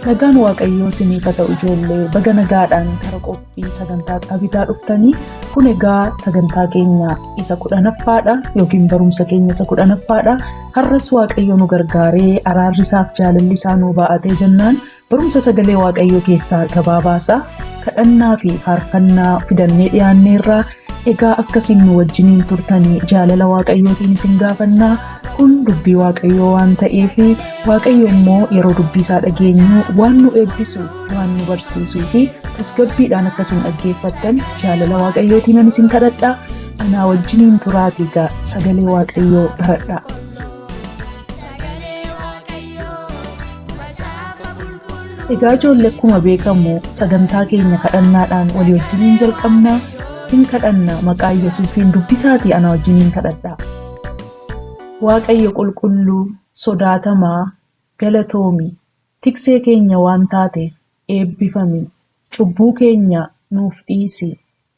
Nagaan Waaqayyoo isiniif haa ta'u ijoollee baga nagaadhaan kara qophii sagantaa xabitaa dhuftanii kun egaa sagantaa keenya isa 10ffaadha yookiin barumsa keenya isa 10ffaadha. Har'as Waaqayyo nu gargaaree araarri isaaf jaalalli isaa nu baa'atee jennaan barumsa sagalee Waaqayyoo keessaa gabaabaasaa kadhannaa fi faarfannaa fidannee dhiyaanneerraa egaa akkasiin nu wajjiniin turtanii jaalala Waaqayyootiin isin gaafannaa kun dubbii Waaqayyoo waan ta'eef Waaqayyo immoo yeroo dubbii isaa dhageenyu waan nu eebbisu waan nu barsiisuu fi tasgabbiidhaan akkasiin dhaggeeffattan jaalala Waaqayyootiin ani isin kadhadha. Anaa wajjiniin turaatii egaa sagalee Waaqayyoo baradhaa. Egaa ijoollee akkuma beekamu sagantaa keenya kadhannaadhaan walii wajjiniin jalqabna. Hin kadhanna maqaa Yesuusiin dubbisaatii ana wajjiniin kadhadhaa. Waaqayyo qulqulluu sodaatamaa galatoomi tiksee keenya waan taateef eebbifami cubbuu keenya nuuf dhiisi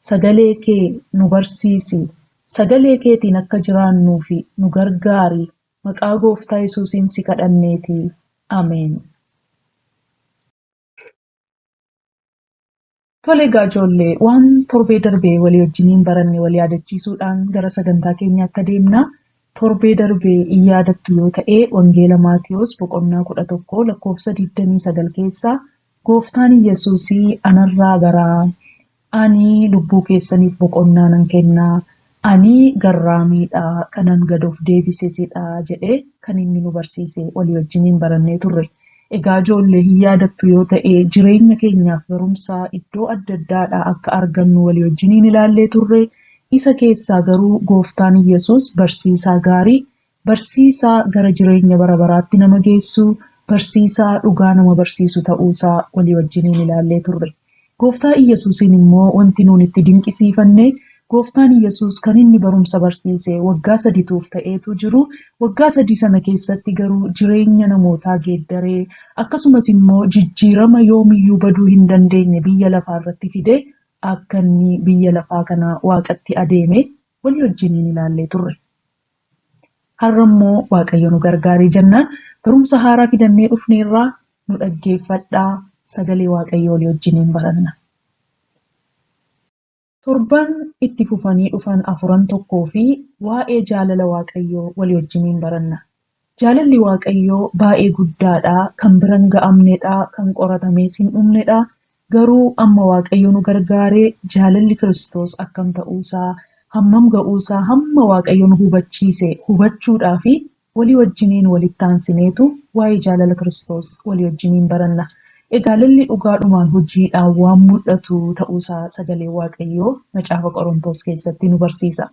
sagalee kee nu barsiisi sagalee keetiin akka jiraannuufi nu gargaari maqaa gooftaa Yesuusiin si kadhanneeti. Ameen. Tole egaa ijoollee waan torbee darbee walii wajjiniin baranne wal yaadachiisuudhaan gara sagantaa keenyaatti adeemna. Torbee darbee in yaadattu yoo ta'e Wangeela Maatiyos boqonnaa 11 lakkoofsa 29 keessaa gooftaan Yesuusii anarraa baraa ani lubbuu keessaniif boqonnaa nan kennaa ani garraamiidha kanan gad of deebisesidha jedhee kan inni nu barsiise walii wajjiniin barannee turre. Egaa ijoollee hin yaadattu yoo ta'e jireenya keenyaaf barumsa iddoo adda addaadhaa akka argannu walii wajjiniin ilaallee turre. Isa keessaa garuu gooftaan Yesuus barsiisaa gaarii, barsiisaa gara jireenya bara baraatti nama geessu, barsiisaa dhugaa nama barsiisu ta'uusaa walii wajjiniin ilaallee turre. Gooftaa Yesuusiin immoo wanti nuun itti dinqisiifanne gooftaan Yesuus kan inni barumsa barsiise waggaa sadituuf ta'eetu jiru. Waggaa sadii sana keessatti garuu jireenya namootaa geeddaree akkasumas immoo jijjiirama yoomiyyuu baduu hin dandeenye biyya lafaa irratti fide akka inni biyya lafaa kana waaqatti adeeme walii wajjiniin ilaallee turre. Har'a immoo Waaqayyo nu gargaaree jennaan barumsa haaraa fidannee dhufneerraa nu dhaggeeffadhaa sagalee Waaqayyoo walii wajjiniin baranna. Torban itti fufanii dhufan afuran tokkoo fi waa'ee jaalala Waaqayyoo walii wajjiniin baranna. Jaalalli Waaqayyoo baay'ee guddaadha, kan bira hin ga'amnedha, kan qoratamees hin dhumnedha. Garuu amma Waaqayyo nu gargaaree jaalalli Kiristoos akkam ta'uusaa, hammam ga'uusaa hamma Waaqayyo nu hubachiise hubachuudhaa fi walii wajjiniin walitti aansineetu waa'ee jaalala Kiristoos walii wajjiniin baranna. Egaa jaalalli dhugaadhumaan hojiidhaan waan mul'atu ta'uusaa sagalee Waaqayyoo macaafa Qorontos keessatti nu barsiisa.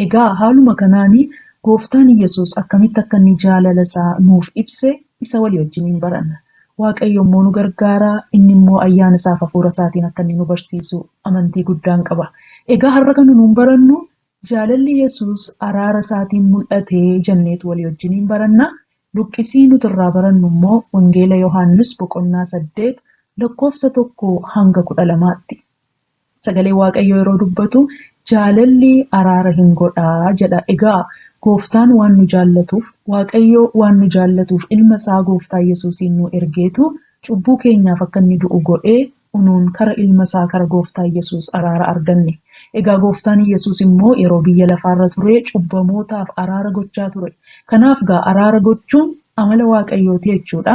Egaa haaluma kanaani gooftaan Yesuus akkamitti akka inni jaalala isaa nuuf ibse isa walii wajjiniin baranna. Waaqayyo immoo nu gargaara, inni immoo ayyaana isaaf hafuura isaatiin akka inni nu barsiisu amantii guddaan qaba. Egaa har'a kan nuun barannu jaalalli Yesuus araara isaatiin mul'ate jenneetu walii wajjiniin baranna. Luqqisii nuti irraa barannu immoo Wangeela Yohaannis boqonnaa 8 lakkoofsa 1 hanga 12tti. Sagalee Waaqayyoo yeroo dubbatu jaalalli araara hin godhaa jedha. Egaa gooftaan waan nu jaallatuuf, Waaqayyo waan nu jaallatuuf ilma isaa gooftaa Yesuusiin nu ergeetu cubbuu keenyaaf akka inni du'u godhee unuun kara ilma isaa kara gooftaa Yesuus araara arganne. Egaa gooftaan Yesuus immoo yeroo biyya lafaarra ture cubbamootaaf araara gochaa ture. Kanaaf gaa araara gochuun amala Waaqayyooti jechuudha.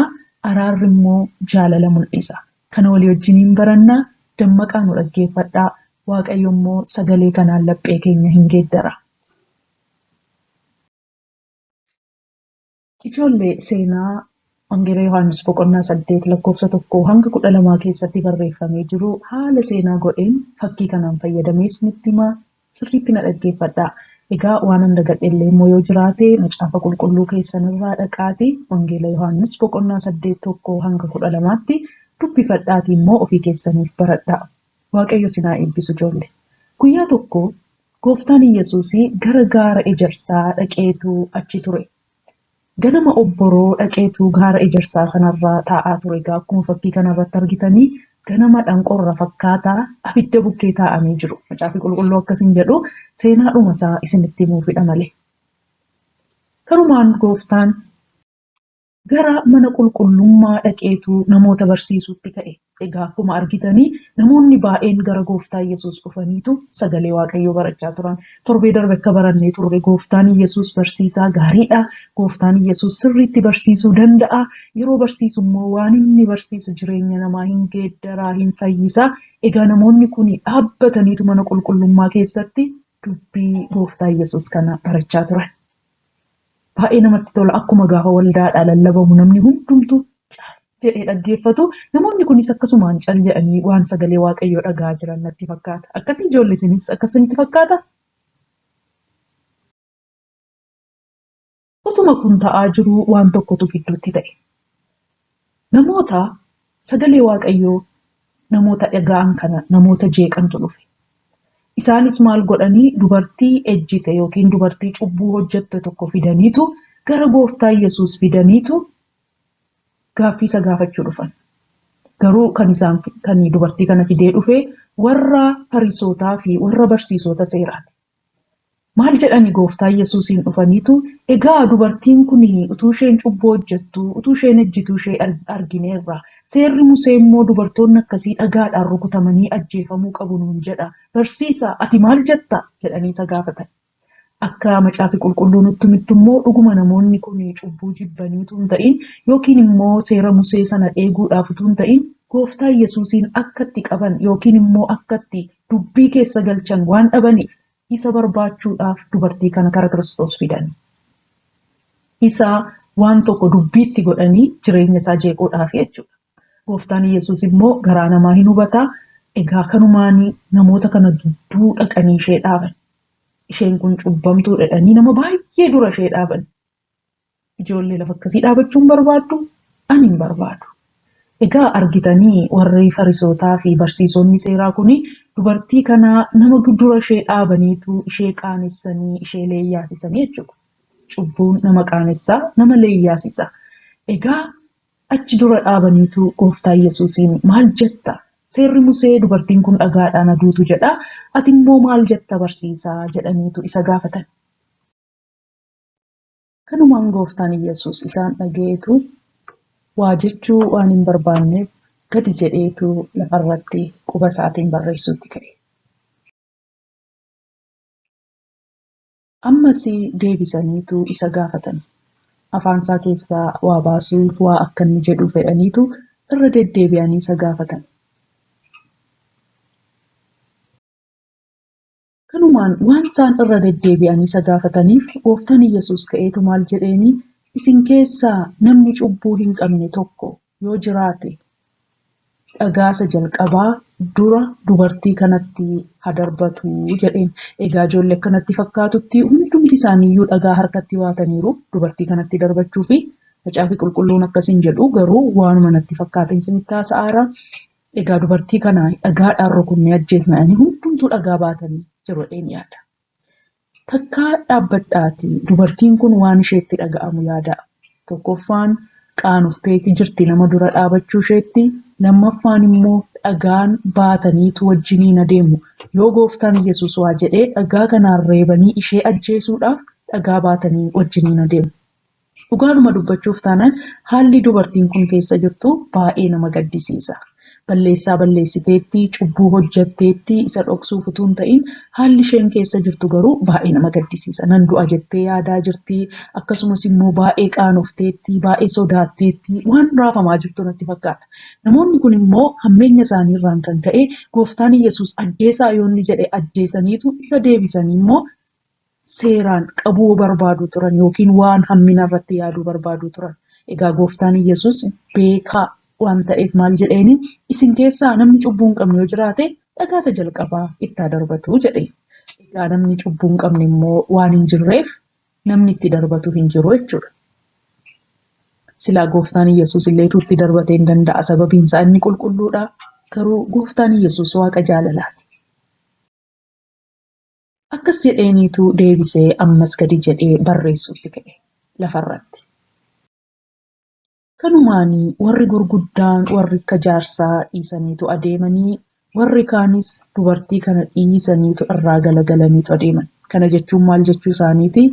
Araarri immoo jaalala mul'isa. Kana walii wajjiniin baranna dammaqaa nu dhaggeeffadhaa. Waaqayyo immoo sagalee kanaan laphee keenya hin geeddara. Ijoollee seenaa Wangeela Yohaannis boqonnaa 8 lakkoofsa 1 hanga 12 keessatti barreeffamee jiru haala seenaa godheen fakkii kanaan fayyadamee isinitti himaa sirriitti na dhaggeeffadhaa. Egaa waan an dagadhe illee immoo yoo jiraate macaafa qulqulluu keessanirraa dhaqaatii Wangeela Yohaannis boqonnaa 8 1 hanga 12tti dubbifadhaatii immoo ofii keessaniif baradhaa. Waaqayyo isin haa eebbisu ijoollee. Guyyaa tokko gooftaan Yesuusii gara gaara ejersaa dhaqeetu achi ture. Ganama obboroo dhaqeetu gaara ejersaa sanarra taa'aa ture. Egaa akkuma fakkii kanarratti argitanii ganamadhaan qorra fakkaataa abidda bukkee taa'anii jiru. Macaafni qulqulluu akkas hin jedhu seenaadhuma isaa isinitti himuufidha malee. Kanumaan gooftaan Gara mana qulqullummaa dhaqeetu namoota barsiisutti ka'e. Egaa akkuma argitanii namoonni baay'een gara gooftaa Yesuus dhufaniitu sagalee Waaqayyoo barachaa turan. Torbee darbe akka barannee turre gooftaan Yesuus barsiisaa gaariidha. Gooftaan Yesuus sirriitti barsiisuu danda'a. Yeroo barsiisu immoo waan inni barsiisu jireenya namaa hin geeddaraa, hin fayyisaa. Egaa namoonni kun dhaabbataniitu mana qulqullummaa keessatti dubbii gooftaa Yesuus kana barachaa turan. Baay'ee namatti tola. Akkuma gaafa waldaadhaa lallabamu namni hundumtuu cal jedhee dhaggeeffatu. Namoonni kunis akkasumaan cal jedhanii waan sagalee Waaqayyoo dhaga'aa jiran natti fakkaata. Akkasii ijoollee isinis akkasinitti fakkaata? Utuma kun ta'aa jiruu waan tokkotu gidduutti ta'e. Namoota sagalee Waaqayyoo namoota dhaga'an kana namoota jeeqantu dhufe. Isaanis maal godhanii dubartii ejjite yookiin dubartii cubbuu hojjette tokko fidaniitu gara gooftaa Yesuus fidaniitu gaaffii isa gaafachuu dhufan. Garuu kan isaan kan dubartii kana fidee dhufe warra Farisootaa fi warra barsiisota seeraati. Maal jedhani gooftaa Yesuusiin dhufaniitu egaa dubartiin kun utuu isheen cubbuu hojjettu utuu isheen ejjituu ishee argineerra. Seerri Musee immoo dubartoonni akkasii dhagaadhaan rukutamanii ajjeefamuu qabu nuun jedha. Barsiisaa ati maal jetta jedhanii isa gaafatan. Akka macaafi qulqulluu nutti himutti immoo dhuguma namoonni kun cubbuu jibbanii utuu hin ta'in yookiin immoo seera Musee sana eeguudhaaf utuu hin ta'in gooftaa Yesuusiin akka itti qaban yookiin immoo akka itti dubbii keessa galchan waan dhabaniif isa barbaachuudhaaf dubartii kana kara Kiristoos fidan. Isa waan tokko dubbiitti godhanii jireenya isaa jeequudhaaf jechuudha. Gooftaan Yesuus immoo garaa namaa hin hubata. Egaa kanumaan namoota kana gidduu dhaqanii ishee dhaaban. Isheen kun cubbamtuu jedhanii nama baay'ee dura ishee dhaaban. Ijoollee lafa akkasii dhaabachuu hin barbaaddu? Ani hin barbaadu. Egaa argitanii warri Farisootaa fi barsiisonni seeraa kun dubartii kana nama dura ishee dhaabaniitu ishee qaanessanii ishee leeyyaasisanii jechuudha. Cubbuun nama qaanessaa, nama leeyyaasisa. Egaa achi dura dhaabaniitu gooftaa Yesuusiin maal jetta? Seerri Musee dubartiin kun dhagaadhaan aduutu jedha. Ati immoo maal jetta barsiisaa jedhaniitu isa gaafatan. Kanumaan gooftaan Yesuus isaan dhaga'eetu waa jechuu waan hin barbaanneef gadi jedheetu lafarratti quba isaatiin barreessuutti ka'e. Ammas deebisaniitu isa gaafatan. Afaan isaa keessaa waa baasuuf waa akka inni jedhu fedhaniitu irra deddeebi'anii isa gaafatan. Kanumaan waan isaan irra deddeebi'anii isa gaafataniif gooftaan Yesuus ka'eetu maal jedheeni isin keessaa namni cubbuu hin qabne tokko yoo jiraate dhagaa isa jalqabaa dura dubartii kanatti haa darbatu jedheen. Egaa ijoollee akkanatti fakkaatutti hundumti isaaniiyyuu dhagaa harkatti baataniiru dubartii kanatti darbachuu fi macaafi qulqulluun akkasiin jedhu garuu waanuma natti fakkaateen isinitti haasa'aara. Egaa dubartii kana dhagaadhaan rukunnee ajjeesna jedhanii hundumtuu dhagaa baatanii jiru jedheen yaada. Takkaa dhaabbadhaati dubartiin kun waan isheetti dhaga'amu yaada. Tokkoffaan qaanofteeti jirti nama dura dhaabachuu isheetti. Lammaffaan immoo dhagaan baataniitu wajjiniin adeemu. Yoo gooftaan Yesuus waa jedhee dhagaa kanaan reebanii ishee ajjeesuudhaaf dhagaa baatanii wajjiniin adeemu. Dhugaadhuma dubbachuuf taanaan haalli dubartiin kun keessa jirtu baay'ee nama gaddisiisa. Balleessaa balleessiteetti, cubbuu hojjetteetti, isa dhoksuuf utuu hin ta'in haalli isheen keessa jirtu garuu baay'ee nama gaddisiisa. Nan du'a jettee yaadaa jirti, akkasumas immoo baay'ee qaanofteetti, baay'ee sodaatteetti, waan raafamaa jirtu natti fakkaata. Namoonni kun immoo hammeenya isaanii irraan kan ka'e gooftaan Yesuus ajjeesaa yoo inni jedhe ajjeesaniitu isa deebisanii immoo seeraan qabuu barbaadu turan yookiin waan hammina irratti yaaduu barbaadu turan. Egaa gooftaan Yesuus beekaa waan ta'eef maal jedheeni isin keessaa namni cubbuu hin qabne yoo jiraate dhagaa isa jalqabaa itti haa darbatu jedheen. Egaa namni cubbuu hin qabne immoo waan hin jirreef namni itti darbatu hin jiru jechuudha. Silaa gooftaan Yesuus illee itti darbatee hin danda'a sababiin isaa inni qulqulluudha. Garuu gooftaan Yesuus waaqa jaalalaati. Akkas jedheeniitu deebisee ammas gadi jedhee barreessuutti ka'e lafarratti. Kanumaan warri gurguddaan warri akka jaarsaa dhiisaniitu adeemanii warri kaanis dubartii kana dhiisaniitu irraa galagalaniitu adeeman. Kana jechuun maal jechuu isaaniiti?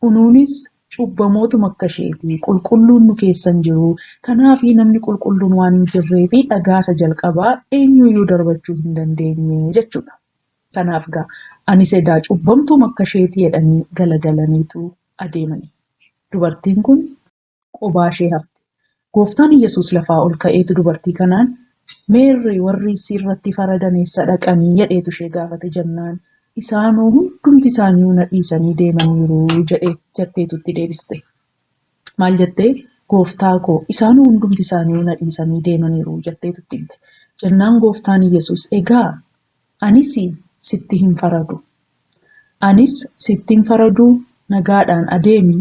Unuunis Cubbamootuma akka isheeti. Qulqulluun nu keessa hin jiru. Kanaaf namni qulqulluun waan hin jirree fi dhagaa isa jalqabaa eenyuyyuu darbachuu hin dandeenye jechuudha. Kanaaf gaa anis edaa cubbamtuuma akka isheeti jedhanii galagalaniitu adeemani. Dubartiin kun qobaa ishee hafte. Gooftaan Iyyasuus lafaa ol ka'eetu dubartii kanaan meerre warri sirratti faradan eessa dhaqanii jedheetu ishee gaafate jennaan isaanoo hundumti isaanii na dhiisanii deemaniiru jetteetu itti deebiste. Maal jettee? Gooftaa koo isaanoo hundumti isaanii na dhiisanii deemaniiru jetteetu itti himte. Jennaan gooftaan Iyyasuus egaa anis sitti hin faradu. Anis sitti hin faradu nagaadhaan adeemi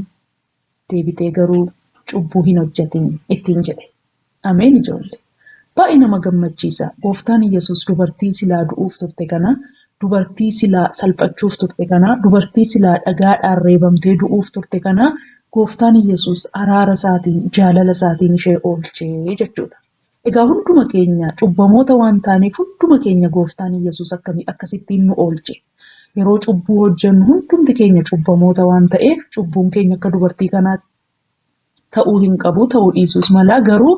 deebitee garuu cubbuu hin hojjetin ittiin jedhe. Ameen ijoollee. Baay'ee nama gammachiisa. Gooftaan Iyyasuus dubartii silaa du'uuf turte kana, dubartii silaa salphachuuf turte kana, dubartii silaa dhagaadhaan reebamtee du'uuf turte kana gooftaan Iyyasuus araara isaatiin, jaalala isaatiin ishee oolchee jechuudha. Egaa hunduma keenya cubbamoota waan taaneef hunduma keenya gooftaan Iyyasuus akkasittiin nu oolche. Yeroo cubbuu hojjennu hundumti keenya cubbamoota waan ta'eef cubbuun keenya akka dubartii kanaa ta'uu hin qabu, ta'uu dhiisuus mala garuu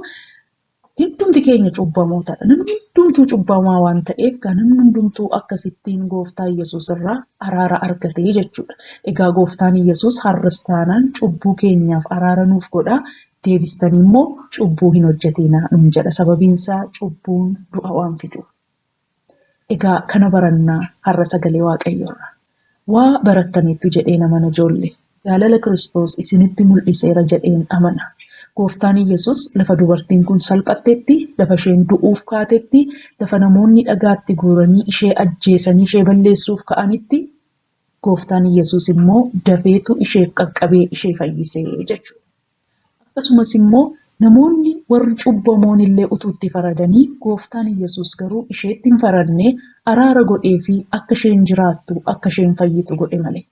hundumti keenya cubbamootadha. Namni hundumtuu cubbamaa waan ta'eef namni hundumtuu akkasittiin gooftaa Iyyasuus irraa araara argatee jechuudha. Egaa gooftaan Iyyasuus har'as taanaan cubbuu keenyaaf araara nuuf godha. Deebistanii immoo cubbuu hin hojjetinaa nuun jedha. Sababiin isaa cubbuun du'a waan fiduuf. Egaa kana barannaa har'a sagalee Waaqayyoorraa. Waa barattaniittu jedheen amana ijoollee. Jaalala Kiristoos isinitti mul'iseera jedheen amana. Gooftaan Iyyasuus lafa dubartiin kun salphattetti, lafa isheen du'uuf kaatetti, lafa namoonni dhagaatti guuranii ishee ajjeesanii ishee balleessuuf ka'anitti gooftaan Iyyasuus immoo dafeetu isheef qaqqabee ishee fayyisee jechuudha. Akkasumas immoo namoonni warri cubbamoon illee utuu itti faradanii gooftaan Iyyasuus garuu isheetti hin faradne araara godhee fi akka isheen jiraattu akka isheen fayyitu godhe malee.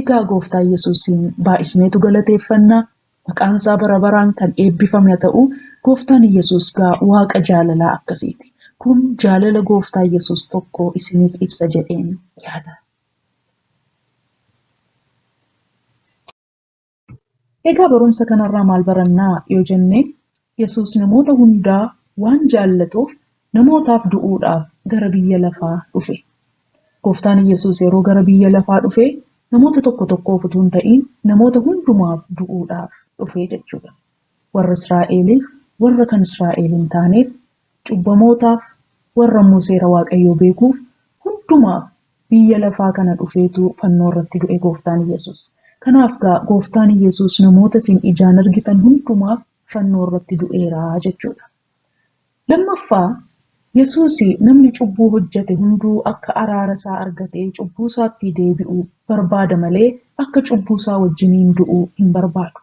Egaa gooftaa Iyyasuusiin baay'isneetu galateeffannaa. Maqaan isaa bara baraan kan eebbifame haa ta'u gooftaan Iyyasuus gaa waaqa jaalalaa akkasiiti. Kun jaalala gooftaa Iyyasuus tokko isiniif ibsa jedheen yaada. Egaa barumsa kanarraa maal barannaa yoo jenne Yesuus namoota hundaa waan jaallatuuf namootaaf du'uudhaaf gara biyya lafaa dhufe. Gooftaan Iyyasuus yeroo gara biyya lafaa dhufe namoota tokko tokkoof utuu hin ta'in namoota hundumaaf du'uudhaaf dhufe jechuudha. Warra Israa'eliif, warra kan Israa'el hin taaneef, cubbamootaaf, warra immoo seera Waaqayyoo beekuuf hundumaaf biyya lafaa kana dhufeetu fannoo irratti du'e gooftaan Iyyasuus. Kanaaf gaa gooftaan Iyyasuus namoota isin ijaan argitan hundumaaf fannoo irratti du'eera jechuudha. Lammaffaa Yesuus namni cubbuu hojjete hunduu akka araara isaa argatee cubbuu isaatti deebi'u barbaada malee akka cubbuu isaa wajjiniin du'u hin barbaadu.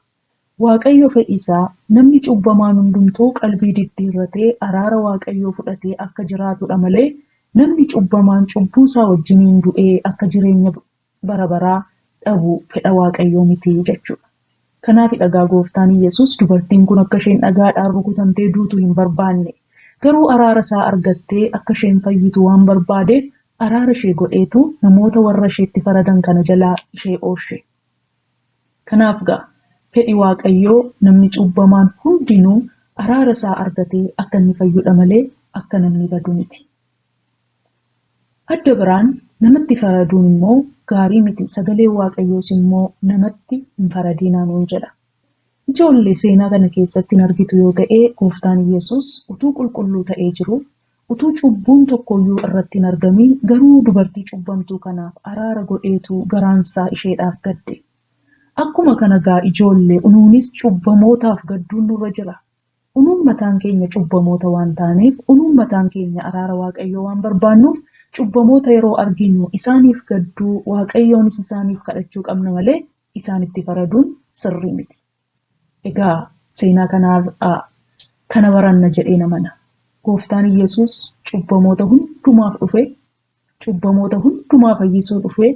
Waaqayyo fedhi isaa namni cubbamaan hundumtuu qalbii diddiirratee araara Waaqayyoo fudhatee akka jiraatudha malee namni cubbamaan cubbuu isaa wajjiniin du'ee akka jireenya bara baraa dhabu fedha Waaqayyoo miti jechuudha. Kanaaf dhagaa gooftaan Iyyasuus dubartiin kun akka isheen dhagaadhaan rukutamtee duutu hin barbaanne. Garuu araara isaa argattee akka isheen fayyitu waan barbaadeef araara ishee godheetu namoota warra isheetti faradan kana jalaa ishee oolche. Kanaaf gaa fedhi Waaqayyoo namni cubbamaan hundinuu araara isaa argatee akka inni fayyudha malee akka namni badu miti. Adda biraan namatti faraduun immoo gaarii miti. Sagaleen Waaqayyoos immoo namatti hin faradinaa nuun jedha. Ijoollee seenaa kana keessatti hin argitu yoo ta'e gooftaan Iyyasuus utuu qulqulluu ta'ee jiru, utuu cubbuun tokkoyyuu irratti hin argamin garuu dubartii cubbamtuu kanaaf araara godheetu garaansaa isheedhaaf gadde. Akkuma kana gaa ijoollee unuunis cubbamootaaf gadduun nurra jira. Unuun mataan keenya cubbamoota waan taaneef, unuun mataan keenya araara Waaqayyoo waan barbaannuuf cubbamoota yeroo arginu isaaniif gadduu Waaqayyoonis isaaniif kadhachuu qabna malee isaanitti faraduun sirrii miti. Egaa seenaa kanarraa kana baranna jedheen amana. Gooftaan Iyyasuus cubbamoota hundumaaf dhufe, cubbamoota hundumaa fayyisuu dhufe,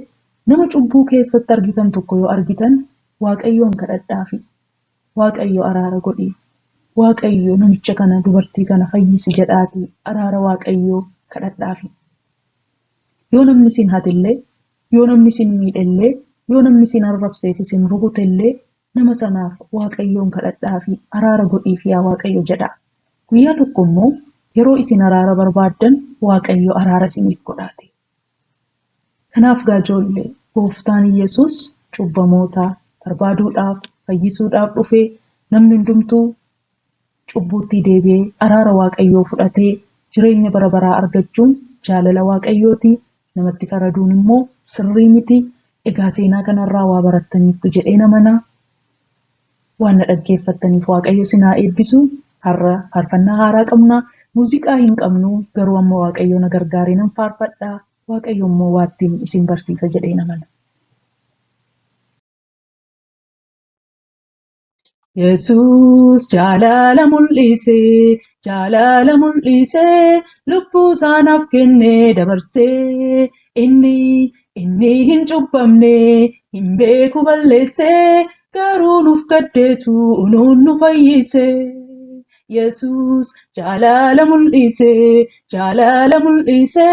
nama cubbuu keessatti argitan tokko yoo argitan Waaqayyoon kadhadhaafi. Waaqayyo araara godhi. Waaqayyo namicha kana dubartii kana fayyisi jedhaatii araara Waaqayyoo kadhadhaafi. Yoo namni isin hatillee, yoo namni isin miidhellee, yoo namni isin arrabseef isin rukutellee Nama sanaaf Waaqayyoon kadhadhaafii araara godhiif yaa Waaqayyo jedhaa. Guyyaa tokko immoo yeroo isin araara barbaaddan Waaqayyo araara isiniif godhaati. Kanaaf gaa ijoollee gooftaan Iyyasuus cubbamoota barbaaduudhaaf, fayyisuudhaaf dhufe. Namni hundumtuu cubbuuttii deebi'ee araara Waaqayyoo fudhatee jireenya bara baraa argachuun jaalala Waaqayyooti. Namatti faraduun immoo sirrii miti. Egaa seenaa kanarraa waa barattaniittu jedheen amana. Waan na dhaggeeffattaniif Waaqayyo isin haa eebbisu. Har'a faarfannaa haaraa qabna. Muuziqaa hin qabnu garuu amma Waaqayyo na gargaaree nan faarfadha. Waaqayyo immoo waa ittiin isin barsiisa jedheen amana. Yesuus jaalala mul'ise, jaalala mul'ise, lubbuu isaa naaf kenne dabarse. Inni, inni hin cubbamne, hin beeku balleesse, garuu nuuf gaddeetu nuun nu fayyise. Yesuus jaalala mul'ise, jaalala mul'ise,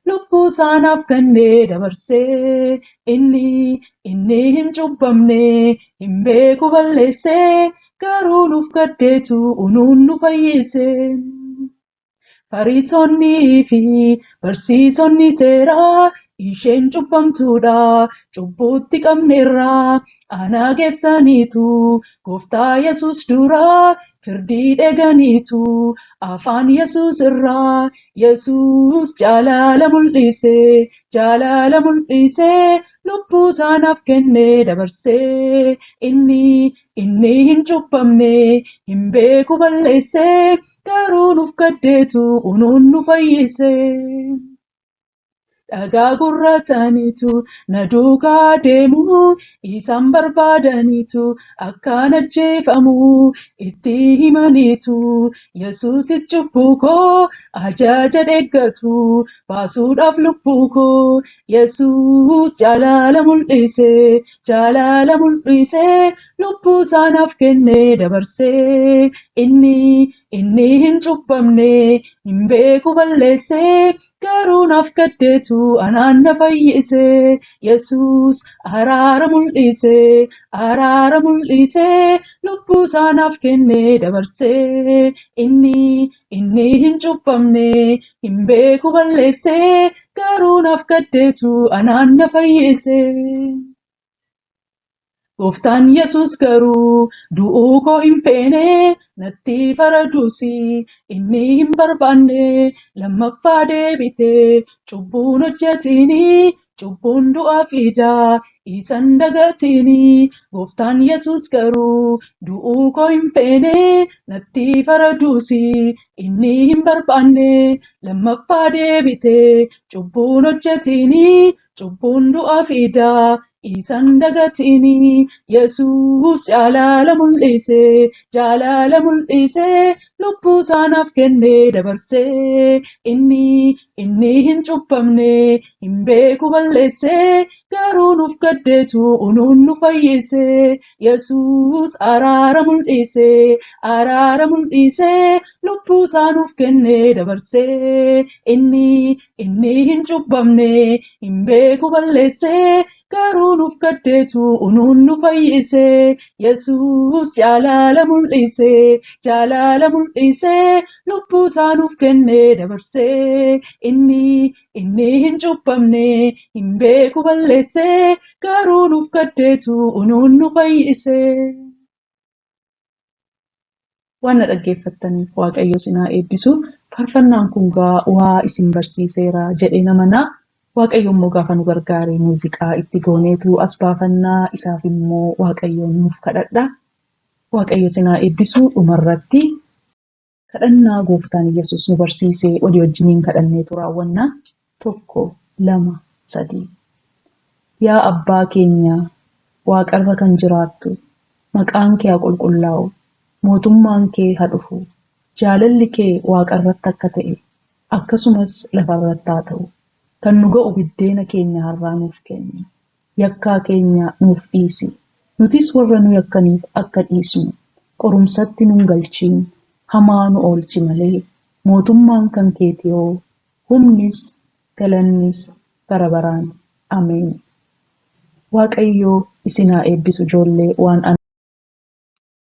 lubbuu isaa naaf kenne dabarse. Inni, inni hin cubbamne, hin beeku balleesse, garuu nuuf gaddeetu nuun nu fayyise. Fariisonnii fi barsiisonni seeraa isheen cubbamtuudha, cubbuutti qabneerra, anaa geessaniitu gooftaa Yesuus duraa firdii dheeganiitu afaan Yesuus irraa. Yesuus jaalala mul'ise, jaalala mul'ise, lubbuu isaa naaf kenne dabarse. Inni, inni hin cubbamne, hin beeku balleesse, garuu nuuf gaddeetu nuun nu fayyise. Dhagaa gurrataniitu na duukaa deemu, isaan barbaadaniitu akkaan ajjeefamu itti himaniitu. Yesuusit cubbuu koo ajaja dheeggatu baasuudhaaf lubbuu koo. Yesuus jaalala mul'ise, jaalala mul'ise, lubbuu isaa naaf kenne dabarse. Inni, inni hin cubbamne, hin beeku balleesse, garuu naaf gaddeetu anaan na fayyise. Yesuus araara mul'ise, araara mul'ise, lubbuu isaa naaf kenne dabarse. Inni, inni hin cubbamne, hin beeku balleesse, garuu naaf gaddeetu anaan na fayyise. Gooftaan Yesuus garuu du'uu koo hin feene, natti faraduusi inni hin barbaanne. Lammaffaa deebite cubbuun hojjetini, cubbuun du'a fida isan dagatini. Gooftaan Yesuus garuu du'uu koo hin feene, natti faraduusi inni hin barbaanne. Lammaffaa deebite cubbuun hojjetini, cubbuun du'a fida isan dagatini. Yesuus jaalala mul'ise, jaalala mul'ise, lubbuu isaa naaf kenne dabarse. Inni, inni hin cubbamne, hin beeku balleesse, garuu nuuf gaddeetu nuun nu fayyise. Yesuus araara mul'ise, araara mul'ise, lubbuu isaa nuuf kenne dabarse. Inni, inni hin cubbamne, hin beeku balleesse, garuu nuuf gaddeetu nuun nu fayyise. Yesuus jaalala mul'ise, jaalala mul'ise, lubbuu isaa nuuf kenne dabarse. Inni, inni hin cubbamne, hin beeku balleesse, garuu nuuf gaddeetu nuun nu fayyise. Waan na dhaggeeffattaniif Waaqayyo isin haa eebbisu. Faarfannaan kun gaa waa isin barsiiseera jedheen amana. Waaqayyo immoo gaafa nu gargaare muuziqaa itti gooneetu as baafannaa, isaaf immoo Waaqayyoon nuuf kadhadha. Waaqayyo isin haa eebbisu. Dhumarratti kadhannaa gooftaan Yesuus nu barsiise walii wajjiniin kadhanneetu raawwanna. 1, 2, 3. Yaa Abbaa keenya waaqarra kan jiraattu, maqaan kee haa qulqullaa'u, mootummaan kee haa dhufu, jaalalli kee waaqarratti akka ta'e, akkasumas lafarratti haa ta'u. Kan nu ga'u biddeena keenya har'aa nuuf kenni. Yakkaa keenya nuuf dhiisi, nutis warra nu yakkaniif akka dhiisnu. Qorumsatti nun galchiin, hamaa nu oolchi malee, mootummaan kan keetihoo, humnis, galannis bara baraan. Ameen. Waaqayyo isin haa eebbisu ijoollee waan.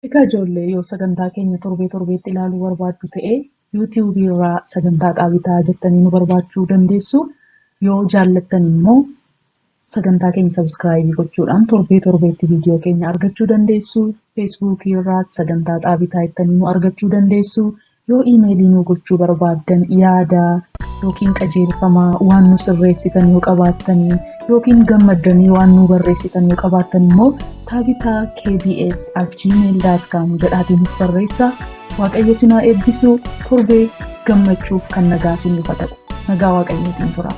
Egaa ijoollee yoo sagantaa keenya torbee torbeetti ilaaluu barbaaddu ta'e yuutiyuubii irraa sagantaa xaabitaa jettanii nu barbaachuu dandeessu. Yoo jaallattan immoo sagantaa keenya sabiskiraayibii gochuudhaan torbee torbeetti viidiyoo keenya argachuu dandeessu. Feesbuukii irraas sagantaa xaabitaa jettanii nu argachuu dandeessu. Yoo iimeelii nu gochuu barbaaddan yaada yookiin qajeelfama waan nu sirreessitan yoo qabaattanii yookiin gammaddanii waan nu barreessitan yoo qabaattan immoo tabitaakbs@gmail.com jedhaatiin nuuf barreessaa. Waaqayyo isin haa eebbisu. Torbee gammachuuf kan nagaa isiniif haa ta'u. Nagaa Waaqayyootiin turaa.